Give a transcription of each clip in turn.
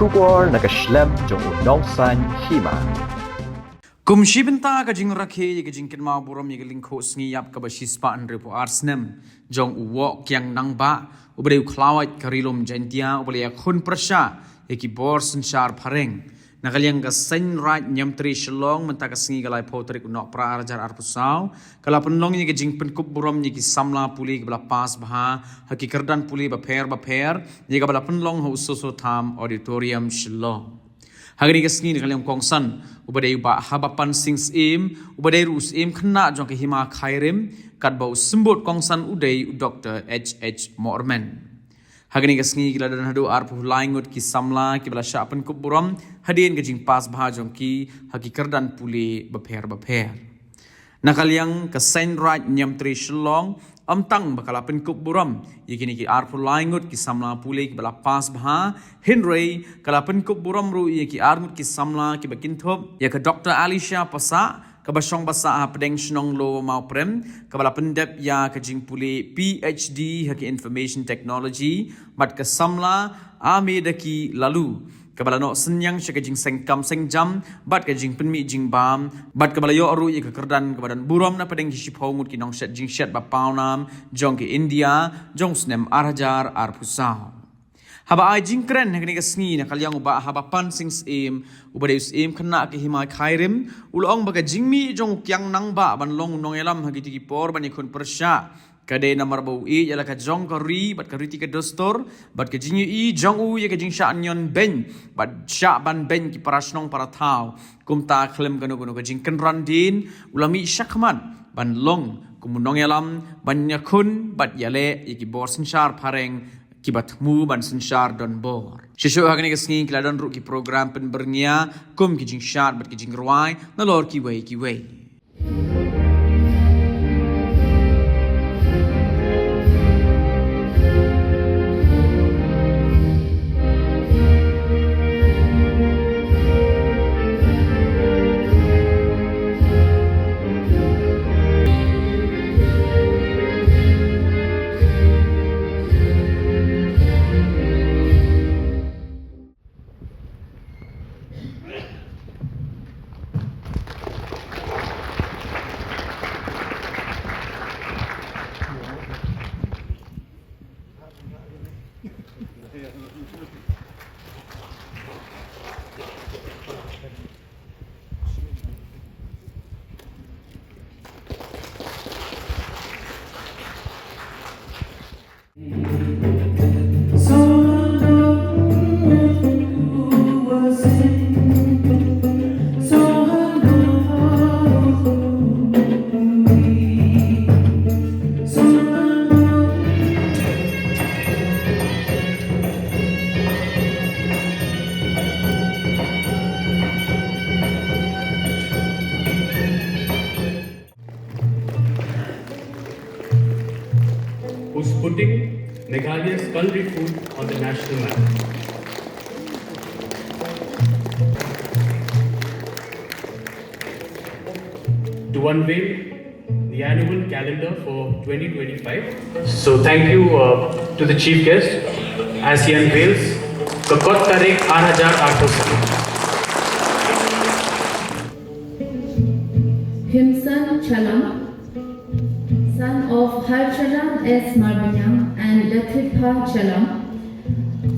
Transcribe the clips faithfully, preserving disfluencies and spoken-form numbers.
Khubor na ka shlem jong u nongsaiñ hima. Kum shi bynta ka jingrakhe ïa ka jingkynmaw burom ïa ka lyngkhuh sngi ïap kaba shispah hynriewphew ar snem jong u Woh Kiang Nangbah, uba dei u khlawait ka Ri Lum Jaiñtia, uba la ïakhun pyrshah ïa ki bor synshar phareng. Na ka liang ka Seiñ Raid Niamtre Shillong, mynta ka sngi ka laiphew tarik u Nohprah arhajar arphew saw, ka la pynlong ïa ka jingpynkup burom ïa ki samla pule kiba la pass bha ha ki kyrdan pule bapher bapher, ïa kaba la pynlong ha u Soso Tham Auditorium, Shillong. Ha kane ka sngi na ka liang u kongsan, uba dei u Bah Habapan Sing Syiem, uba dei ruh u Syiem Khynnah jong ka Hima Khyrim, katba u symbud kongsan u dei u Doktor H H Mohrmen. Ha kane ka sngi ki la don haduh arphew lai ngut ki samla kiba la shah pynkup burom hadien ka jingpass bha jong ki ha ki kyrdan pule bapher bapher. Na ka liang ka Seiñ Raid Niamtre Shillong, ym tang ba ka la pynkup burom ïa kine ki arphew lai ngut ki samla pule kiba la pass bha, hynrei ka la pynkup burom ruh ïa ki ar ngut ki samla kiba kynthup ïa ka Doktor Alicia Passah, kaba shong basa hapdeng shnong Lower Mawprem, kaba la pyndep ïa ka jingpule P H D ha ka Information Technology, bad ka samla Amedaki Laloo, kaba la noh synñiang sha ka jingseng kam seng jam bad ka jingpynmih jingbam, bad kaba la ïoh ruh ïa ka kyrdan kaba don burom na pdeng ki shiphew ngut ki nongshet jingshet ba pawnam jong ka India jong u snem arhajar arphew saw. Haba ai jingkren ha kane ka sngi na ka liang u Bah Habapan Sing Syiem, uba dei u Syiem Khynnah ka Hima Khyrim, u la ong ba ka jingmih jong u Kiang Nangbah ban long u nongïalam ha kito ki por ban ïakhun pyrshah ka dei namar ba u ïeit ïa la ka jong ka ri bad ka riti ka dustur, bad ka jingïohi jong u ïa ka jingshah ñion beiñ bad shah ban beiñ ki para shnong para thaw. Kumta khlem kano kano ka jingkynran dien, u la mih shakhmat ban long kum u nongïalam ban ïakhun bad ïaleh ïa ki bor synshar phareng kiba thmu ban synshar donbor. Shisha ha kane ka sngi ki la don ruh ki program pynbyrngia kum ki jingshad bad ki jingrwai nalor kiwei kiwei. Who's putting Meghalaya's culinary food on the national map. To unveil the annual calendar for twenty twenty-five. So thank you, uh, to the chief guest as he unveils the Kot Tarik Arhajar Arphew Saw. Himson Chalam, son of Harcharan S Marbaniang and Lathipha Chalam,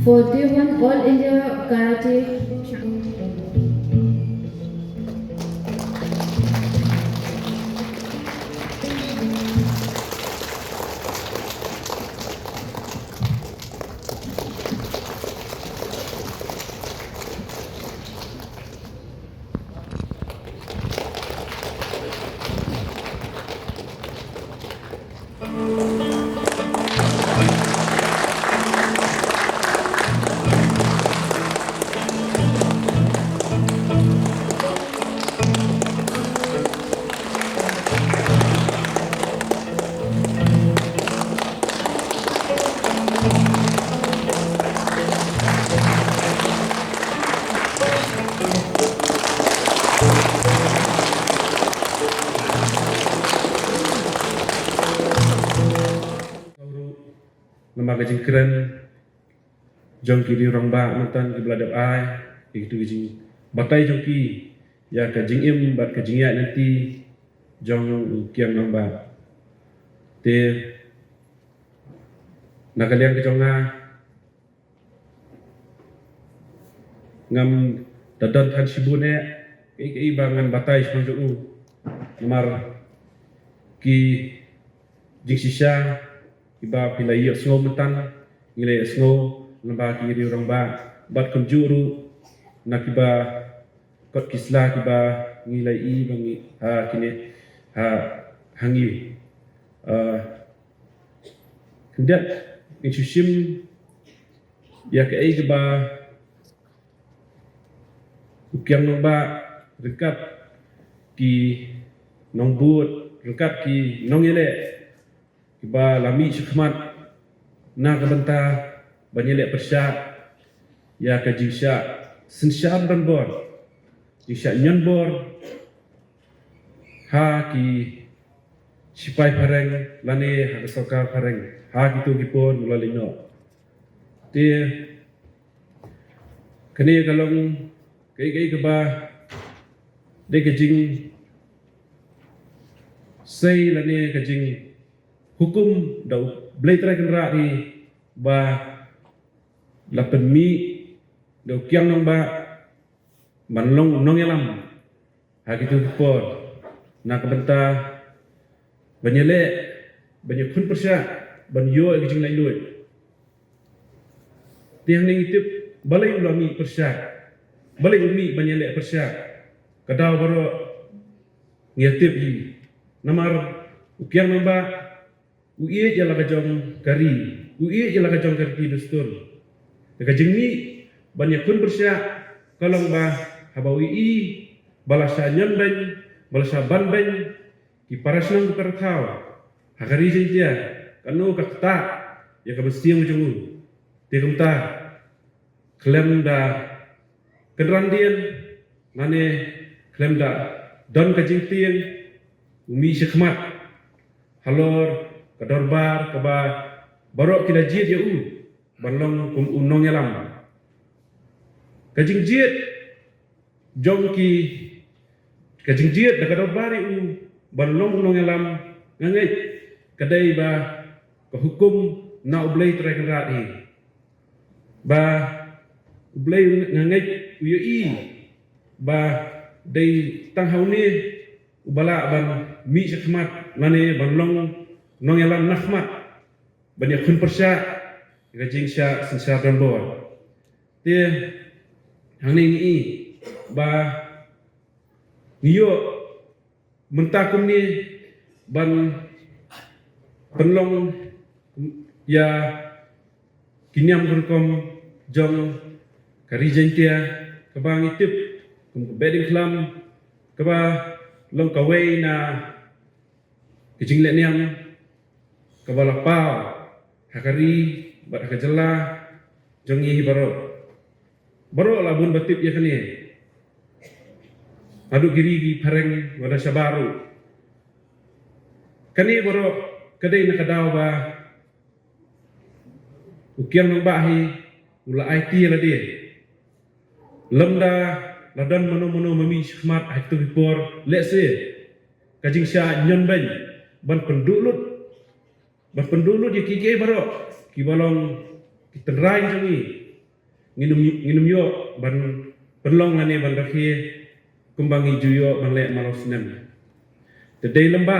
for Dewan All India Karate Cha- Namar ka jingkren jong ki riew rangbah mynta kiba la dep ai ïa kitu ki jingbatai jong ki ïa ka jingim bad ka jingïaid lynti jong u Kiang Nangbah. Te na ka liang ka jong nga ngam da don than shibun eh kaei kaei ba ngan batai shaphang jong u. Namar ki jingshisha kiba phi la ïohsngew mynta, ngi la ïohsngew lyngba ki riew rangbah bad kumjuh ruh na kiba kot ki sla kiba ngi la ïohi ba ngi ha kine ha ha ngi. Ah, khyndiat ngin shu shim ïa kaei kaba u Kiang Nangbah ryngkat ki nongbud, ryngkat ki nongïaleh kiba la mih shakhmat na ka bynta ban ïaleh pyrshah ïa ka jingshah synshar donbor, jingshah ñion bor ha ki shipai phareng lane ha ka sorkar phareng ha kito ki por ba la leit noh. Te kane ka long kaei kaei kaba dei ka jingsei lane ka jinghukum da U Blei Trai Kynrad hi ba la pynmih da u Kiang Nangbah ban long u nongïalam ha kito ki por na ka bynta ban ïaleh, ban ïakhun pyrshah, ban ïoh ïa ka jinglaitluid. Te hangne ngi tip balei u la mih pyrshah, balei u mih ban ïaleh pyrshah, ka daw baroh ngi ïa tip hi. Namar u Kiang Nangbah u ïeit ïa la ka jong ka ri, u ïeit ïa la ka jong ka riti dustur. Ka jingmih ban ïakhun pyrshah ka long ba haba u ïohi ba la shah ñion beiñ, ba la shah ban beiñ ki para shnong ki para thaw ha ka ri Jaintia, kano ka ktah ïa ka mynsiem jong u. Te kumta khlem da kynran dien lane khlem da don ka jingtieng, u mih shakhmat halor ka dorbar kaba baroh ki la jied ïa u ban long kum u nongïalam. Ka jingjied jong ki, ka jingjied da ka dorbar ïa u ban long u nongïalam, nga ngeit ka dei ba ka hukum na U Blei Trai Kynrad hi. Ba U Blei, nga ngeit u ïohi ba dei tang ha une uba lah ban mih shakhmat lane ban long nongïalam na khmat ban ïakhun pyrshah ïa ka jingshah synshar donbor. Te hangne ngi i ba ngi ïoh mynta kumne ban pynlong ïa ki niam ki rukom jong ka ri Jaintia kaba ngi tip kum ka Behdeiñkhlam, kaba long kawei na ka jinglehniam kaba la paw ha ka ri bad ha ka jylla jong ngi hi baroh. Baroh la bun ba tip ïa kane. Haduh ki ri ki phareng wat la shabar ruh. Kane baroh ka dei na ka daw ba u Kiang Nangbah hi u la aiti ïa lade. Lymda la don mano mano ma mih shakhmat ha kito ki por, lehse ka jingshah ñion beiñ ban pynduh lut, ban pynduh lut ïa kiei kiei baroh kiba long ki tynrai jong ngi, ngin ym, ngin ym ïoh ban pynlong lane ban rakhe kumba ngi ju ïoh ban leh man la u snem. Te dei lymba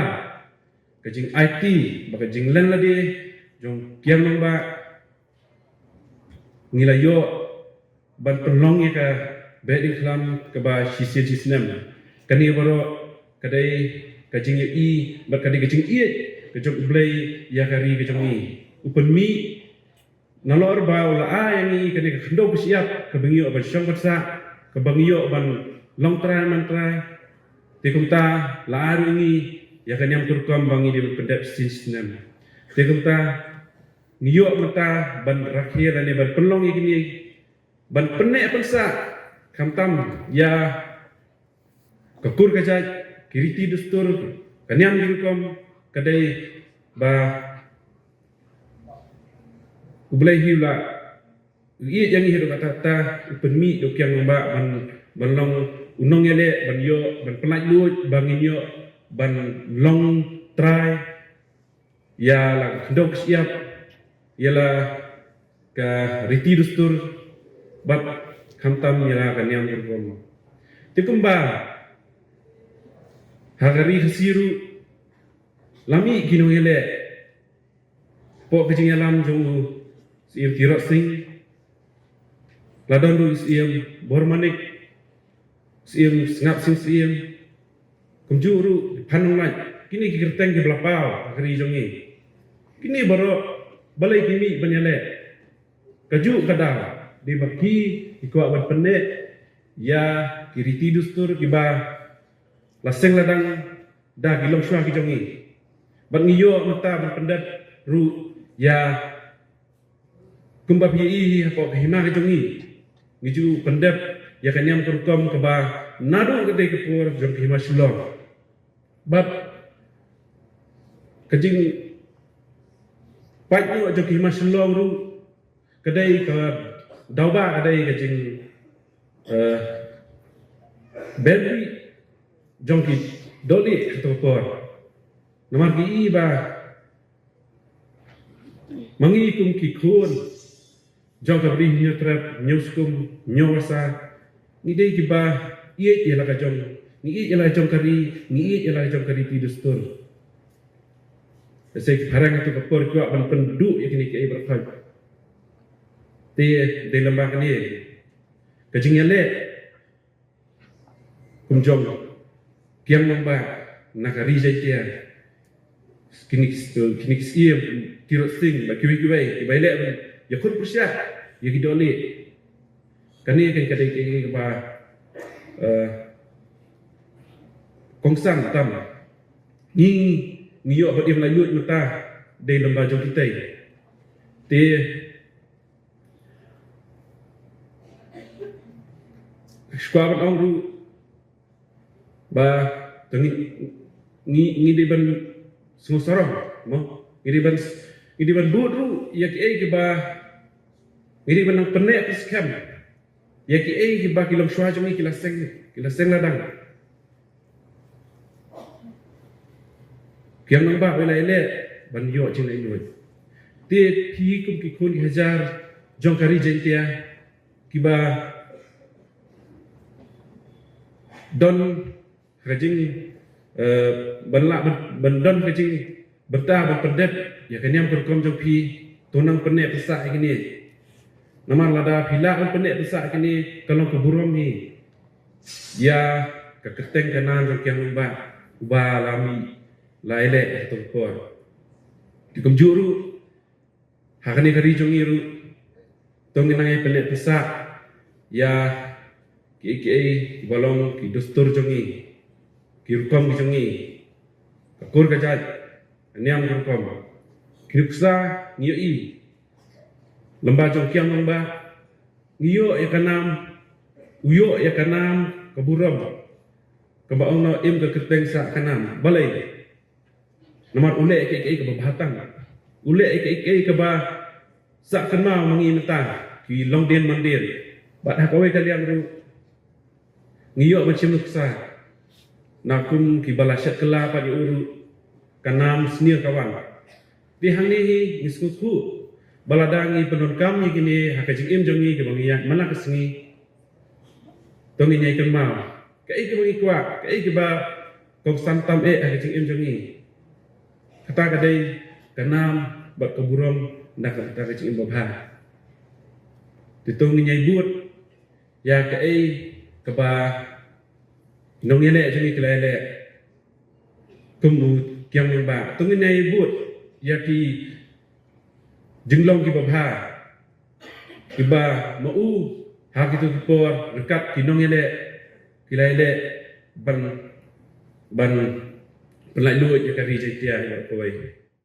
ka jingaiti bad ka jinglen lade jong u Kiang Nangbah ngi la ïoh ban pynlong ïa ka Behdeiñkhlam kaba shisien shisnem. Kane baroh ka dei ka jingïohi bad ka dei ka jingïeit ka jong U Blei ïa ka ri ka jong ngi. U pynmih nalor ba u la ai ïa ngi kane ka khyndew ka shyiap kaba ngi ïoh ban shong ban sah, kaba ngi ïoh ban long trai man trai. Te kumta la ai ruh ïa ngi ïa ka niam ka rukom ba ngi dei ban pyndep shisien shisnem. Te kumta ngi ïoh mynta ban rakhe lane ban pynlong ïa kine, ban pynneh pynsah khamtam ïa ka kur ka jait, ki riti dustur, ka niam ki rukom, ka dei ba U Blei hi u la u ïeit ïa ngi haduh katta katta, u pynmih da u Kiang Nangbah ban, ban long u nongïaleh, ban ïoh, ban pynlait luid ba ngin ïoh ban long trai ïa la ka khyndew ka shyiap, ïa la ka riti dustur, bad khamtam ïa la ka niam ka rukom. Te kumba ha ka ri Khasi ruh la mih ki nongïaleh, hapoh ka jingïalam jong u Syiem Tirot Sing, la don ruh u Syiem Bormanik, Syiem Sngap Sing Syiem, kumjuh ruh Phan Nonglait, kine ki kyrteng kiba la paw ha ka ri jong ngi. Kine baroh balei ki mih ban ïaleh? Kajuh ka daw dei ba ki, ki kwah ban pynneh ïa ki riti dustur kiba la seng la dang da ki longshuwa ki jong ngi. Bad ngi ïoh mynta ban pyndep ruh ïa, kumba phi ïohi hi hapoh ka hima ka jong ngi, ngi ju pyndep ïa ka niam ka rukom kaba naduh katei ka por jong ka hima Shillong. Bad ka jingpait noh jong ka hima Shillong ruh ka dei ka daw ba ka dei ka jing, eh, bynriew jong ki dohlieh ha kato ka por. Namar ki i ba ma ngi kum ki khun jong ka Ri Hynñiewtrep, Hynñiewskum, Hynñiewbasa, ngi dei kiba ïeit ïa la ka jong, ngi ïeit ïa la ka jong ka ri, ngi ïeit ïa la ka jong ka riti dustur. Te ki phareng ha kato ka por ki kwah ban pynduh ïa kine kiei baroh. Te dei lem bad kane ka jingïaleh kum jong Kiang Nangbah na ka ri Jaiñtia, kine ki, kine ki Syiem Tirot Sing bad kiwei kiwei kiba ïaleh ban ïakhun pyrshah ïa ki dohlieh. Kane kan ka dei ka, ka, kaba, eh, kongsan tam. Ngi, ngi ïoh ban im laitluid mynta dei lem bad jong kitei. Te shu kwah ban ong ruh ba, te ngi, ngi, ngi dei ban sngewsarong, mo? Ngi dei ban, ngi dei ban bud ruh ïa kiei kiba, ngi dei ban nang pynneh pynskhem ïa kiei kiba ki longshuwa jong ngi ki la seng, ki la seng la dang. Kiang Nangbah u la ïaleh ban ïoh jinglaitluid. Te phi kum ki khun ki hajar jong ka ri Jaiñtia kiba don ka jing, eh, ban lah ban, ban don ka jingbynta ban pyndep ïa ka niam ka rukom jong phi, to nang pynneh pynsah ïa kine. Namar lada phi lah ban pynneh pynsah ïa kine, ka long ka burom hi ïa ka kyrteng ka nam jong Kiang Nangbah uba la mih la ïaleh ha kato ka por. Te kumjuh ruh ha kane ka ri jong ngi ruh, to ngin nang ïa pynneh pynsah ïa kiei kiei kiba long ki dustur jong ngi, ki rukom ki jong ngi, ka kur ka jait, ka niam ka rukom. Ki nuksa ngi ïohi lem bad jong Kiang Nangbah, ngi ïoh ïa ka nam, u ïoh ïa ka nam ka burom, kaba ong noh im ka kyrteng sah ka nam. Balei? Namar u leh kiei kiei kaba bha tang, u leh kiei kiei kaba sah kynmaw ma ngi mynta ki longdien mandien. Bad ha kawei ka liang ruh ngi ïoh ban shim nuksa na kum kiba la shet kylla pat ïa u ruh, ka nam sniew ka wan. Te hangne hi ngi sngewthuh ba lada ngi pyndonkam ïa kine ha ka jingim jong ngi kaba ngi ïaid man la ka sngi, to ngin ïai kynmaw kaei kaba ngi kwah, kaei kaba kongsan tam eh ha ka jingim jong ngi. Kata ka dei ka nam bad ka burom na ka, kata ka jingim babha. Te to ngin ïai bud ïa kaei kaba nongïaleh jong ngi ki la ïaleh kum u Kiang Nangbah. To ngin ïai bud ïa ki jinglong kiba bha kiba ma u ha kito ki por ryngkat ki nongïaleh ki la ïaleh ban, ban pynlaitluid ïa ka ri Jaiñtia ïa kawei.